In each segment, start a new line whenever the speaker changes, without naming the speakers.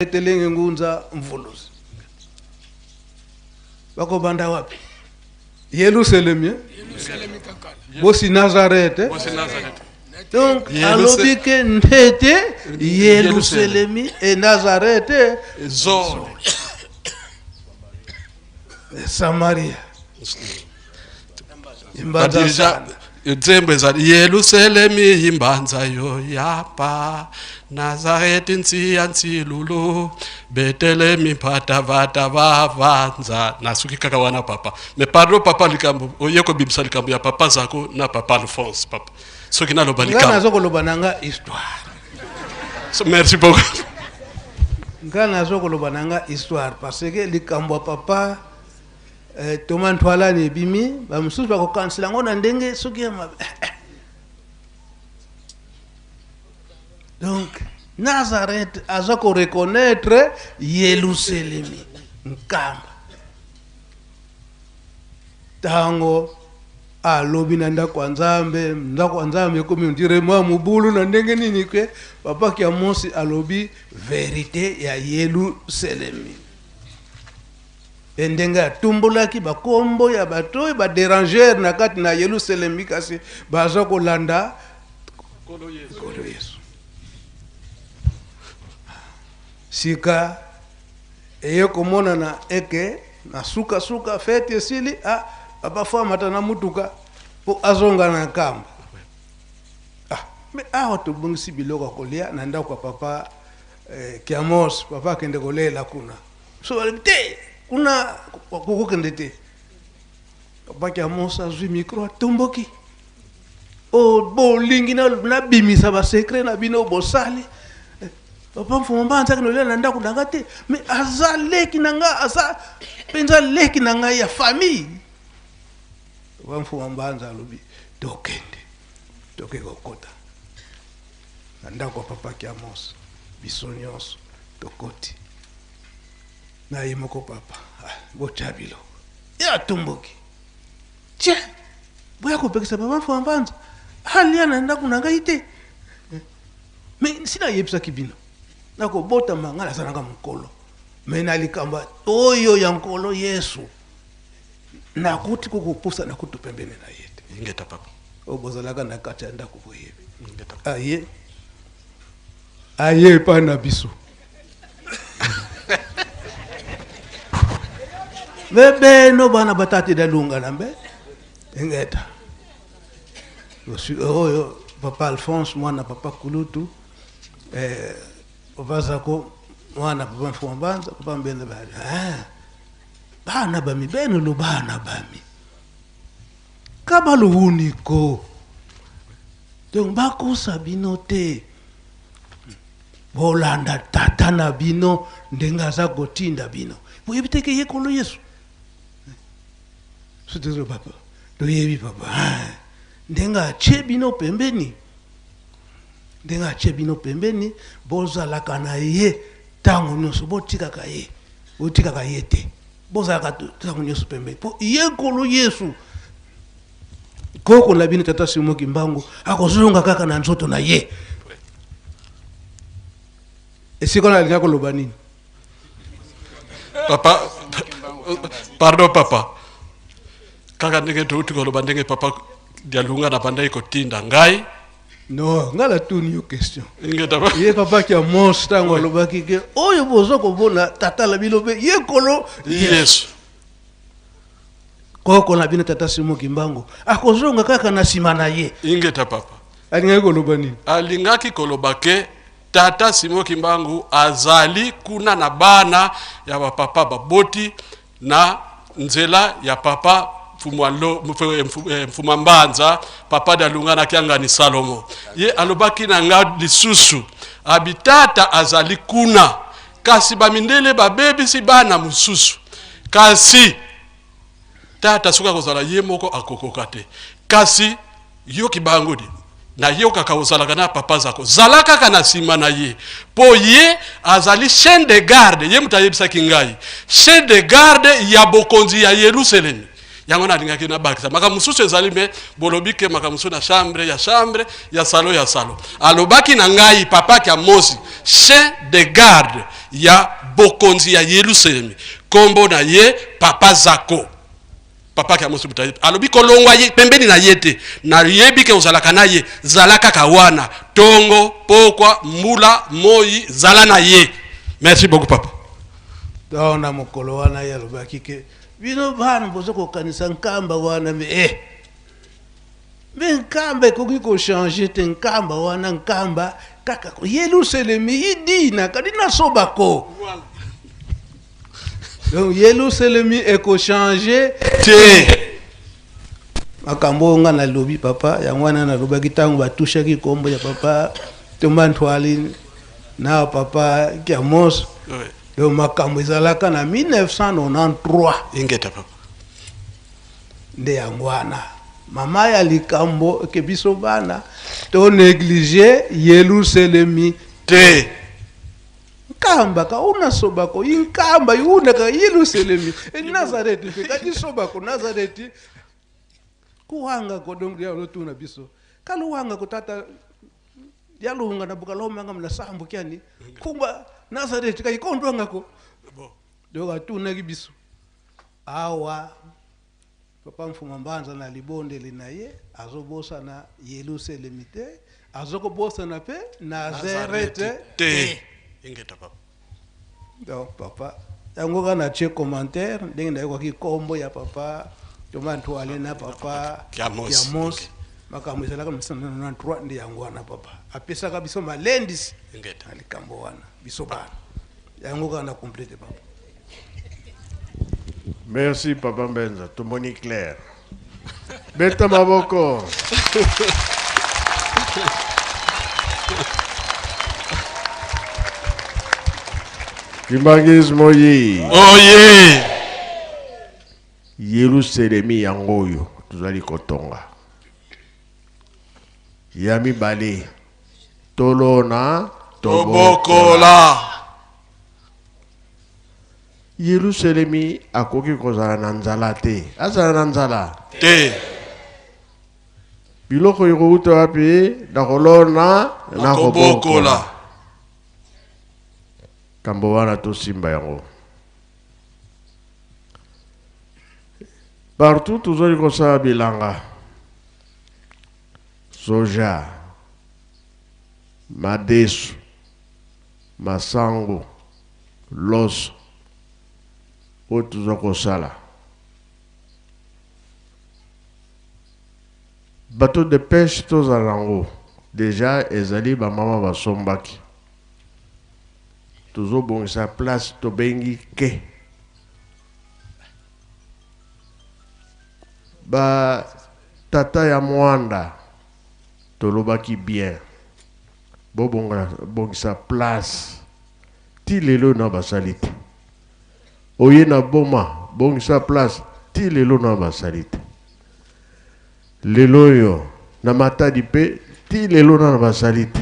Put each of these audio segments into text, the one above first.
Telenge Ngunza Mvuluzi. Bakobanda wapi? Yelusalemi. Eh? Bosi Nazareth. Eh?
Bosi Nazareth.
Donc alobi ke ndete Yelusalemi e Nazareth eh?
Zone.
Samaria.
Badirigeant nzembo ezali Yelusalemi imbanza yo yapa Nazareti nsiya nsilulu Betelemi mpata vata vavanza. Nasuki kaka wana papa. Mais pardon papa, likambo oye kobimisa likambo ya papa Zako na papa Alphonse papa. Soki naloba
Nga
likambo.
Nazo koloba na nga histoire.
So, merci beaucoup.
Nga nazo koloba na nga histoire parce que likambo ya papa Thomas Ntwalani ebimi, bamosusu bakokanisela yango na ndenge soki ya mabe. Donc Nazareth aza ko reconnaître Yelusalemi nkamba. Tango alobi na ndako ya Nzambe, ndako ya Nzambe ekomi ondire mwa mobulu na ndenge nini ke papa Kiamosi alobi verite ya Yelusalemi. Pe ndenge atumbolaki bakombo ya bato oyo ba derangeur na kati na Yelusalemi, kasi baza kolanda
Nkolo
Yesu. Sika eye komonana eke na suka suka fete esili, ah, papa fo amata na mutuka po azonga na nkamba. Ah, me awa tobongisi biloko ya kolia na ndako ya papa Kiamos, papa akende kolela kuna. So balobi te, kuna kokokende te. Papa Kiamos azwi micro atomboki. O bolingi nabimisa ba secret na bino bosali. Papa Mfumu Mbanza akende kolia na ndako na nga te, mais aza leki na nga, aza mpenza leki na ngai ya famille. Papa Mfumu Mbanza alobi tokende, toke kokota na ndako ya papa Kiamos, biso nyonso tokoti na ye moko papa. Ah, botya biloko. Ye atomboki, tiens, boya kopekisa papa Mfumu Mbanza alia na ndako na ngai te. Mais si nayebisaki bino nakobotama ngai nazalaka mokolo, mais na likambo oyo ya Nkolo Yesu nakuti kokopusa nakutu pembeni na ye te.
Ingeta papa.
Oyo bozalaka na kati ya ndako boyebi.
Ingeta.
Aye aye epai na biso. Me beno bana batati dalunga na mbe ingeta. Oyo papa Alphonse mwana papa Kulutu, papa Zako mwana papa Mfumu Mbanza, papa Mbenda ba, bana bami beno lo bana bami kaba luhuniko. Donc bakosa bino te, bolanda tata na bino ndenge aza kotinda bino. Boyebi te ke ye Nkolo Yesu. So tozo papa, toyebi papa, ndenge atie bino pembeni, ndenge atie bino pembeni, bozalaka na ye tango nyonso, botikaka ye, botikaka ye te, bozalaka tango nyonso pembeni, po ye Nkolo Yesu koko na bino tata Simon Kimbangu akozonga kaka na nzoto na ye. Esika wana alinga koloba nini?
Papa, pardon papa, kaka ndenge touti koloba ndenge papa Dialunga na bandaki kotinda ngai.
Non, ngai natuni yo question.
Ingeta ba-
Ye papa kia mos tango alobaki ke oyo bozo komona tata na bino pe ye Nkolo
Yesu.
Koko na bino tata Simon Kimbangu akozonga kaka na nsima na ye.
Ingeta papa.
Alingaki koloba nini?
Alingaki koloba ke tata Simon Kimbangu azali kuna na bana ya ba papa baboti na nzela ya papa Mfuma Mbanza, papa Dialunga na Kiangani Salomo. Ye alobaki na nga lisusu, abi tata azali kuna, kasi ba mindele babebisi bana mosusu, kasi tata soki akozala ye moko akokoka te, kasi yo Kimbangu di nayokaka ozalaka na papa Zako, zala kaka na nsima na ye, po ye azali chien de garde. Ye moto ayebisaki ngai chien de garde ya bokonzi ya Yelusalemi. Yango nalingaki nabakisa makambo mosusu ezali, me bolobi ke makambo mosusu na chambre ya chambre ya salo ya salo. Alobaki na ngai papa Kiamosi, chien de garde. ya bokonzi ya Yelusalemi, kombo na ye Papa Zako. Papa Kiamosi Butayi alobi kolongwa ye pembeni na ye te, nayebi ke ozalaka na ye, zala kaka wana tongo pokwa mbula moi, zala na ye. Merci beaucoup papa.
Donc na mokolo wana ye alobaki ke bino bana bozo kokanisa nkamba wana me eh me nkamba ekoki kochange te, nkamba wana nkamba kaka Yelusalemi idina kadi nasobako.
Voilà.
Donc Yelusalemi ekochange
te.
Makambo oyo nga nalobi papa, yango wana nalobaki ntango batushaki kombo ya papa Tumba Ntwali na papa Kiamos.
Oui.
Donc makambo ezalaka na 1993.
Ingeta papa.
Nde yango wana mama ya likambo ke biso bana to néglige Yelusalemi
te.
Nkamba ka una sobako inkamba iuna ka Yelusalemi e Nazareti mpe kati sobako Nazareti kuwanga ko donc ya lotuna biso kaluwanga ko tata yalunga na bukalomanga mna sambu kyani kumba Nazareti ka ikondwanga ko
Bon.
Donc atunaki biso awa papa Mfuma Mbanza na libondeli na ye azobosana Yelusalemi te, azokobosana pe Nazarete
te. Ingeta papa.
Donc papa yango kaka na tie commentaire ndenge nayokaki kombo ya papa Thomas Ntwale na papa
Kiamos.
Kiamos. Makambo ezalaka 1993 nde yango wana papa apesaka biso malendisi
Ingeta.
na likambo wana biso bana yango kaka na complete papa.
Merci papa Mbenza, tomoni clair. Beta maboko. Kimbanguisme oye.
Oye.
Yerusalemi yango oyo tozali kotonga. Ya mibale tolona
tobokola.
Yerusalemi akoki kozala na nzala te. Azala na nzala
te.
Biloko ekouta wapi? Na kolona na kobokola. Kambo wana tosimba yango. Partout tozali kosala bilanga. Soja, madesu, masango, loso oyo toza kosala. Bateau de pêche tozala nango déjà ezali ba mama basombaki. Tozobongisa place tobengi quai. Ba tata ya Mwanda tolobaki bien. Bobonga bongisa place. Ti lelo na basali te. Oye na boma bongisa place ti lelo na basali te. Lelo oyo na Matadi pe ti lelo na basali te.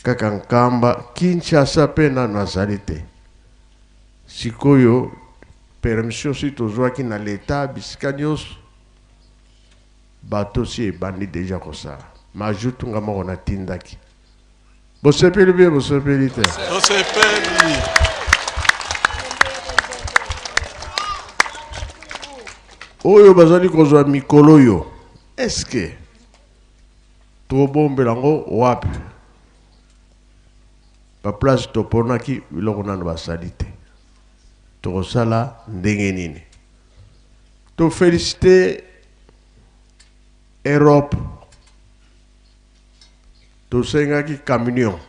Kaka Nkamba, Kinshasa pe na nazali te. Sikoyo permission si tozwaki na l'etat bisika nyonso bato si ebandi deja kosala. Majutu nga moko natindaki. Bosepeli bien, bosepeli te?
Bosepeli.
Oyo bazali kozwa mikolo oyo, est-ce que tobombela yango wapi? Ba place toponaki biloko nano basali te. Tokosala ndenge nini? To féliciter Europe. Tosengaki camion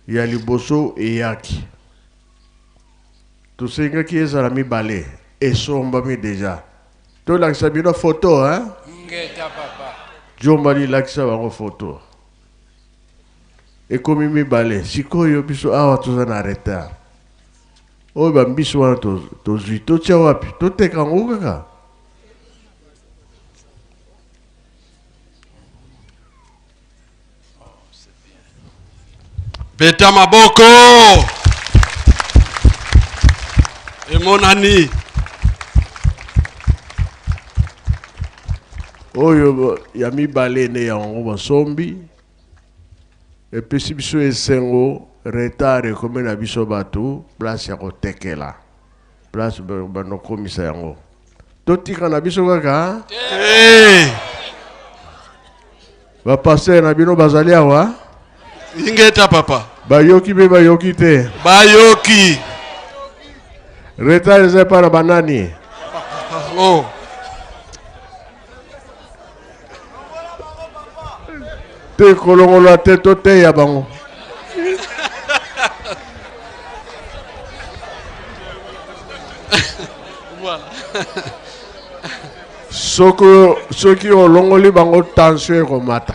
ya liboso eyaki. Tosengaki ezala mibale esombami deja. Tolakisa bino photo hein?
Ngeta papa.
Jombali lakisa bango photo. Ekomi mibale sikoyo biso awa toza na retard. Oyo ba mbisi wana tozwi totia wapi? Toteka yango kaka.
Beta maboko. Emonani.
Oyo ya mibale nde yango basombi. Epesi biso esengo. Retard ekomi na biso bato place ya kotekela. Place banokomisa yango. Totika na biso kaka.
Te.
Ba pasteur na bino bazali awa?
Ingeta papa.
Bayoki be bayoki te.
Bayoki.
Retard eza epai na banani?
Oh.
Te kolongola te toteya bango.
Voilà.
Soki soki olongoli bango tension ekomata.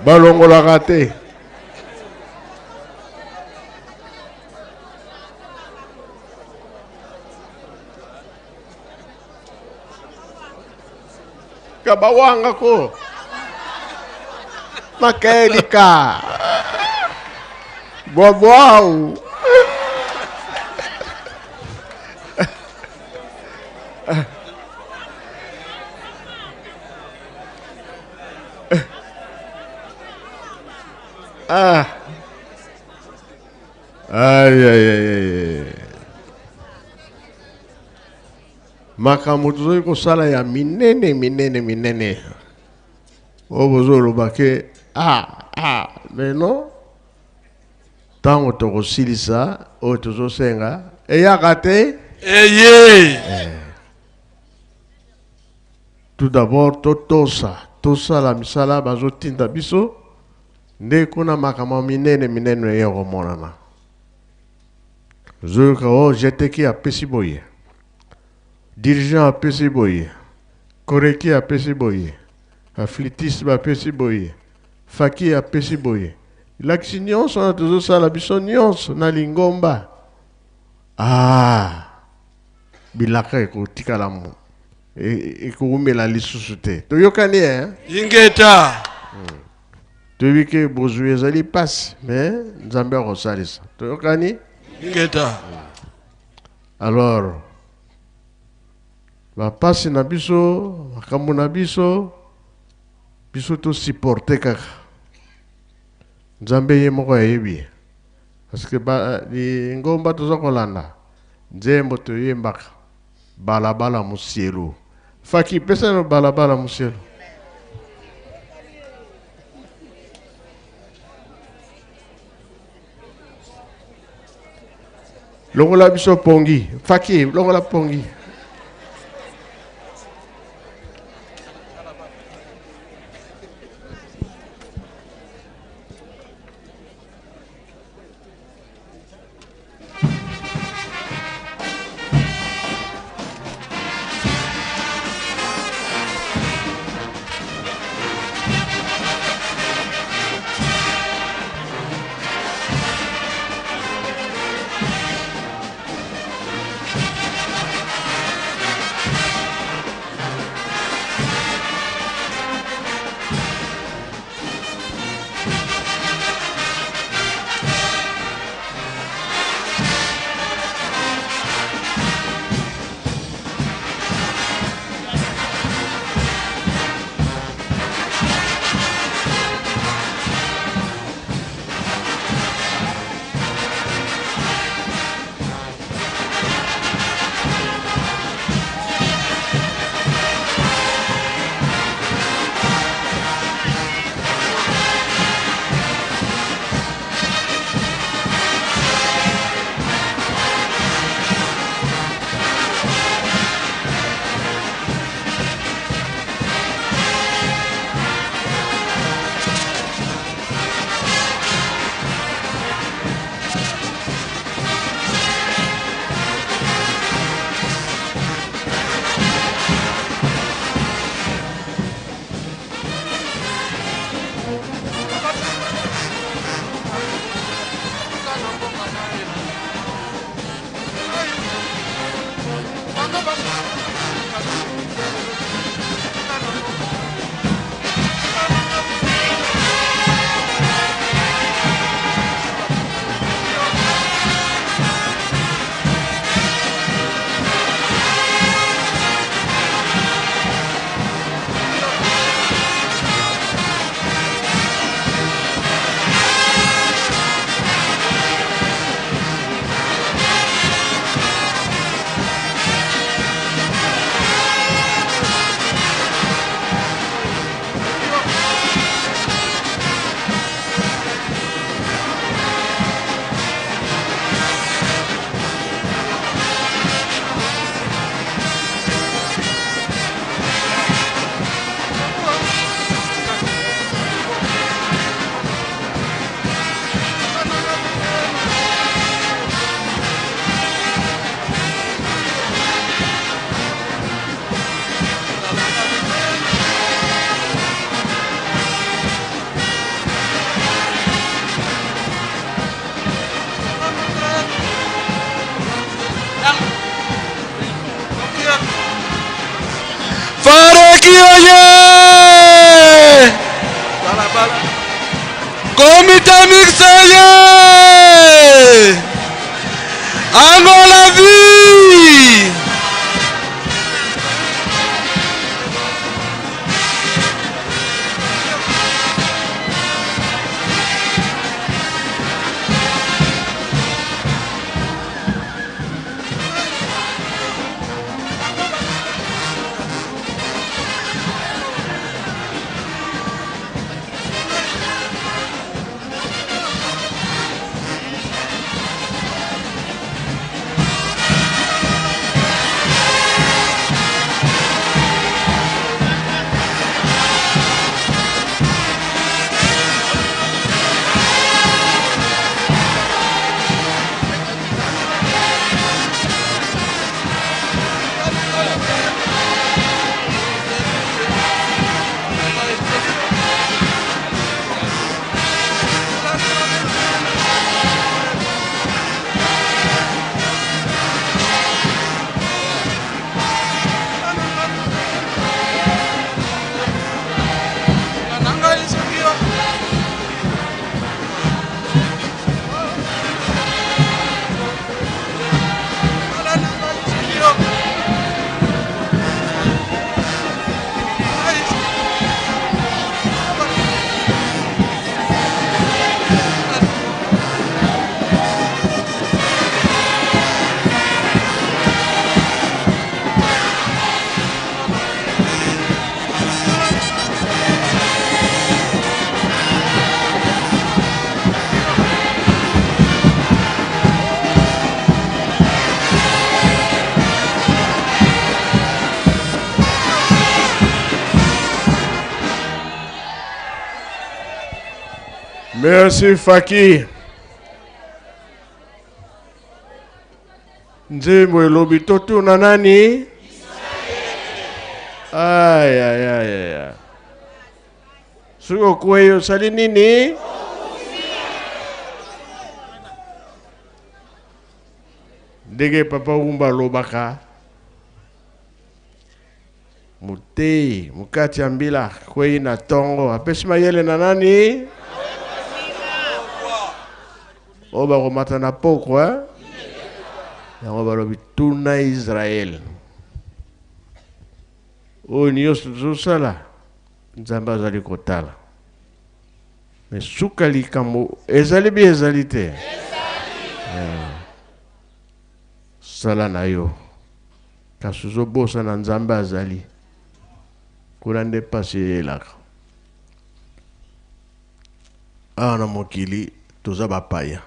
Balongolaka te. Kabawanga ko. Makelika. Bwabwau. Ah. Aïe, aïe, aïe, aïe. Makambo tozali kosala ya minene minene minene oyo bozoloba ke ah, ah, mais non ntango tokosilisa oyo tozosenga eyaka te
eye
eh. Tout d'abord totosa tosala misala bazotinda biso nde kuna makambo minene minene eye komonana ozoyoka o oh, jeteki apesi boye dirigeant apesi boye koreki apesi boye aflitiste bapesi boye faki apesi boye elakisi nyonso wana tozosala biso nyonso na lingomba ah bilaka ekotikala mo ekowumela lisusu te toyokani eh?
Ingeta
Toyebi ke bozwi ezali mpasi me nzambe akosalisa toyokani
Ingeta
alors bapasi na biso makambo na biso biso tosupporte kaka nzambe ye moko ayebi parce que lingomba toza kolanda nzembo toyembaka balabala musielu faki pesa no balabala musielu longola biso pongi faki longola pongi
oye! Comité mixte oye! Angola vie!
Merci Faki. Nzembo elobi totuna nani? Ay, ay, ay, ay. Soki okwei osali nini? Ndenge papa Wumba alobaka moteyi mokati ya mbila kwei na tongo apesi mayele na nani? Oyo bakomata na pokwa eh? Yango balobi tuna Israel oyo nyonso tozosala Nzambe azali kotala. Me suka likambo ezali bi ezali te. Eh. Sala na yo. Kasi ozobosana Nzambe azali. Kuna nde pasi eyelaka. Awa na mokili toza bapaya.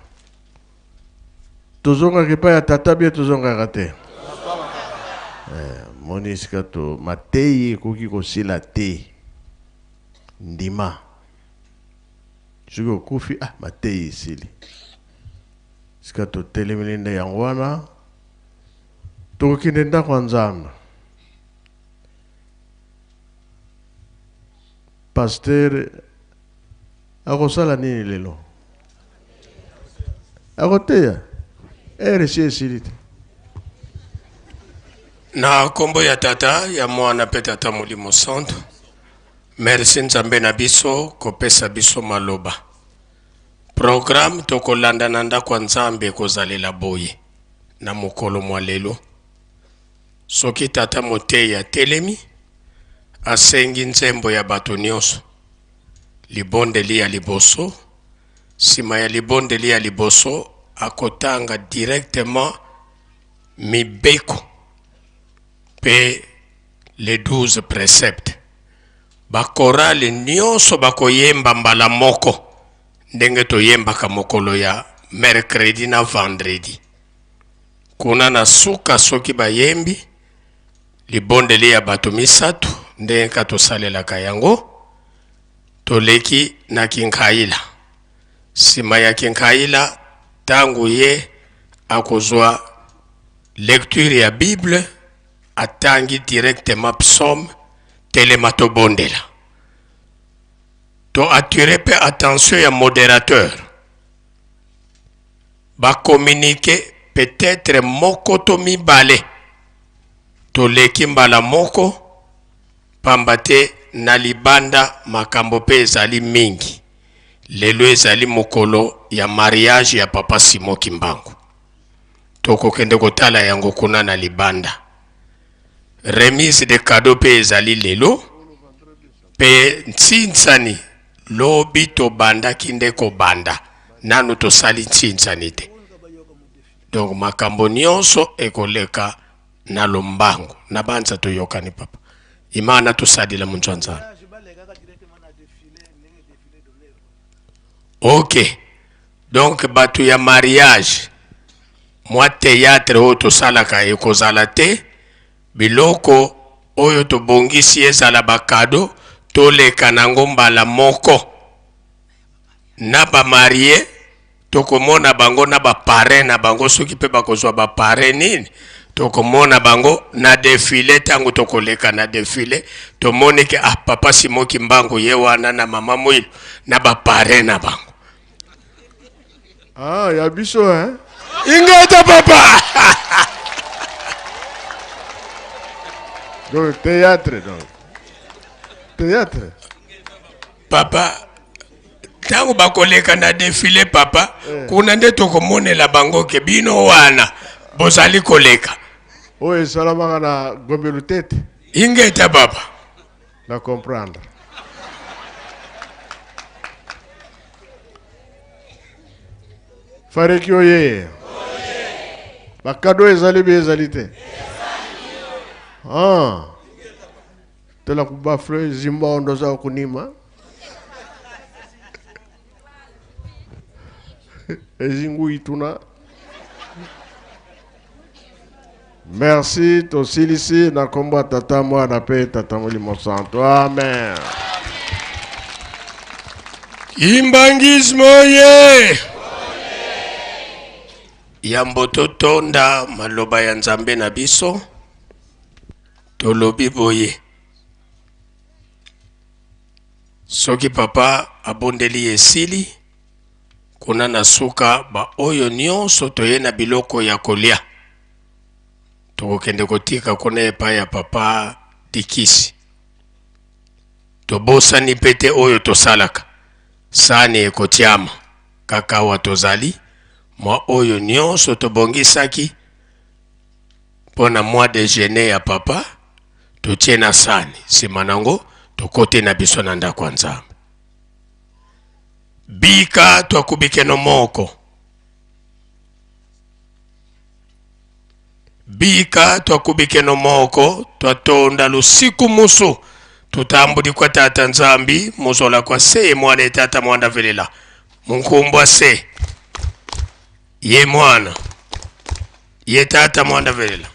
Tozongaka epai ya tata bie tozongaka te. Eh, moni esika to mateyi ekoki kosila te. Ndima. Soki okufi ah mateyi esili. Esika totelemeli nde yango wana tokokende ndako ya Nzambe. Pasteur akosala nini lelo? Akoteya? Heure esi esili te.
Na kombo ya Tata, ya Mwana pe Tata Molimo Santu. Merci Nzambe na biso kopesa biso maloba. Programme tokolanda na ndako ya Nzambe ekozalela boye na mokolo mwa lelo. Soki tata moteyi atelemi, asengi nzembo ya bato nyonso, libondeli ya liboso, sima ya libondeli ya liboso akotanga directement mibeko pe les 12 preceptes. Ba chorale nyonso bakoyemba mbala moko ndenge toyembaka mokolo ya mercredi na vendredi. Kuna na suka soki bayembi libondeli ya bato misatu ndenge ka tosalelaka yango, toleki na kinkaila. Sima ya kinkaila tango ye akozwa lecture ya Bible atangi directement psaume telema tobondela. To attirer pe attention ya moderateur. Ba communique peut-etre moko to mibale toleki mbala moko. Pamba te na libanda makambo pe ezali mingi. Lelo ezali mokolo ya mariage ya papa Simon Kimbangu. Tokokende kotala yango kuna na libanda. Remise de cadeau pe ezali lelo pe ntsinsani lobi tobandaki nde kobanda nanu tosali ntsinsani te. Donc makambo nionso ekoleka na lombango na banza toyokani papa. Imana tosadila munzwa Nzambe. Ok. Donc batu ya mariage mwa theatre oyo tosalaka ekozala te, biloko oyo tobongisi ezala ba cadeau toleka nango mbala moko na ba marie tokomona bango na ba parrain na bango soki pe bakozwa ba parrain nini tokomona bango na defile tango tokoleka na defile tomoni ke ah papa Simon Kimbangu ye wana na mama Mwilu na ba parrain na bango.
Ah, ya biso hein?
Ingeta papa.
Donc théâtre donc. Théâtre.
Papa, ntango bakoleka na defile papa, eh. Kuna nde tokomonela bango ke bino wana bozali koleka.
Oyo esalamaka na Gombe Lutete.
Ingeta papa.
Na comprendre. Fareki oye. Ba cadeau ezali bi ezali te. Ah. Tela kubafle zimbondo za kunima. Ezingu ituna. Merci tosilisi na kombo ya tata mwana pe tata molimo santo amen.
Kimbangisme oye! Yambo totonda maloba ya Nzambe na biso, tolobi boye, soki papa abondeli esili, Kuna na suka, baoyo nionso toye na biloko ya kolia, tokokende kotika kuna epai ya papa Dikisi. Tobosani pe te oyo tosalaka, sani ekotiama kaka awa tozali, mwa oyo nionso tobongisaki mpo na mwa dejeuner ya papa, totie na sani, sima nango tokoti na biso na ndako ya Nzambe. Bika twakubikeno moko. Bika twakubikeno moko twatonda lusiku musu tutambudi kwa Tata Nzambi muzola kwa se mwana e Tata mwanda velela munkumbwa se ye mwana ye Tata mwanda velela.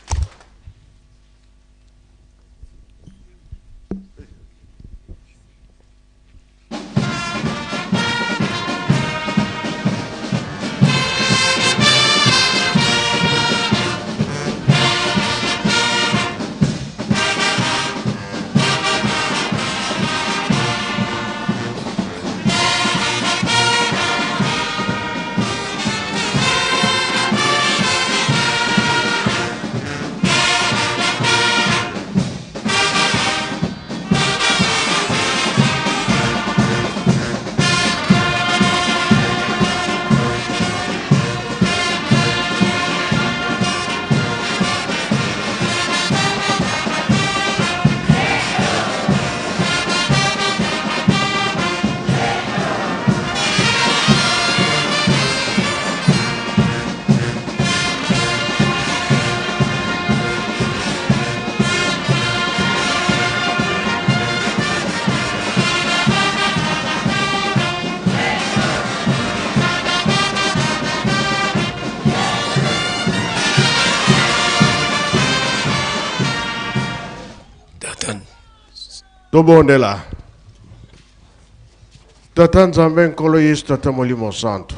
Tobondela. Tata Nzambe Nkolo Yesu Tata Molimo Santu,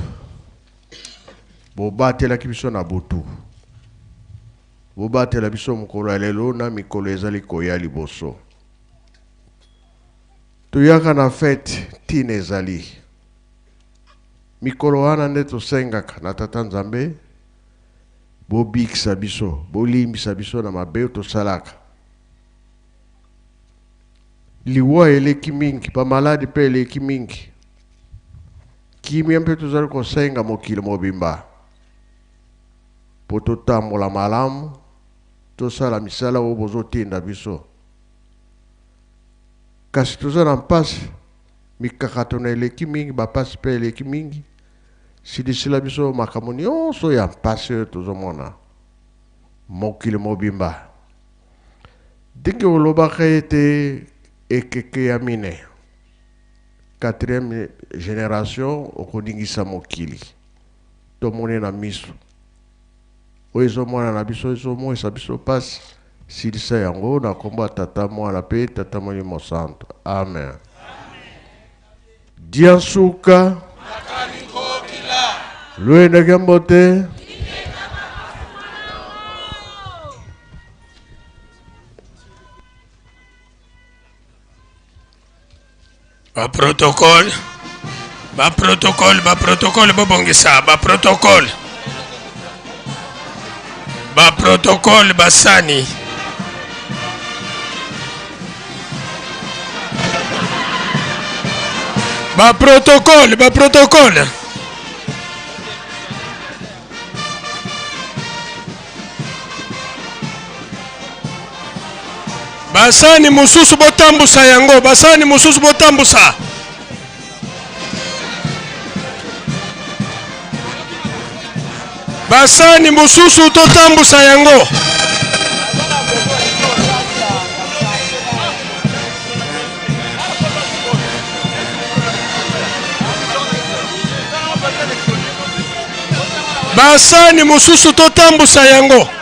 bobatelaki biso na butu, bobatela biso mokolo ya lelo na mikolo ezali koya liboso. Toyaka na fete ntina ezali mikolo wana nde tosengaka na Tata Nzambe bobikisa biso, bolimbisa biso na mabe oyo tosalaka. Liwa eleki mingi, bamaladi mpe eleki mingi. Kimia mpe tozali kosenga mokili mobimba mpo totambola malamu, tosala misala oyo bozotinda biso. Kasi toza na mpasi, mikakatano eleki mingi, bapasi mpe eleki mingi. Silisila biso makambo nyonso ya mpasi oyo tozomona mokili mobimba. Ndenge olobaka ete ekeke ya mine, quatrième generation, okoningisa mokili. Tomoni na miso oyo ezomona na biso, ezomonisa biso mpasi. Silisa yango na nkombo ya Tata, Mwana mpe Tata Molimo Santo. Amen. Diansuka lwendeke mbote.
Ba protocole, ba protocole, ba protocole bobongisa ba protocole. Ba protocole basani. Ba protocole, ba protocole. Basani mosusu botambusa yango, basani mosusu botambusa. Basani mosusu totambusa yango. Basani mosusu totambusa yango.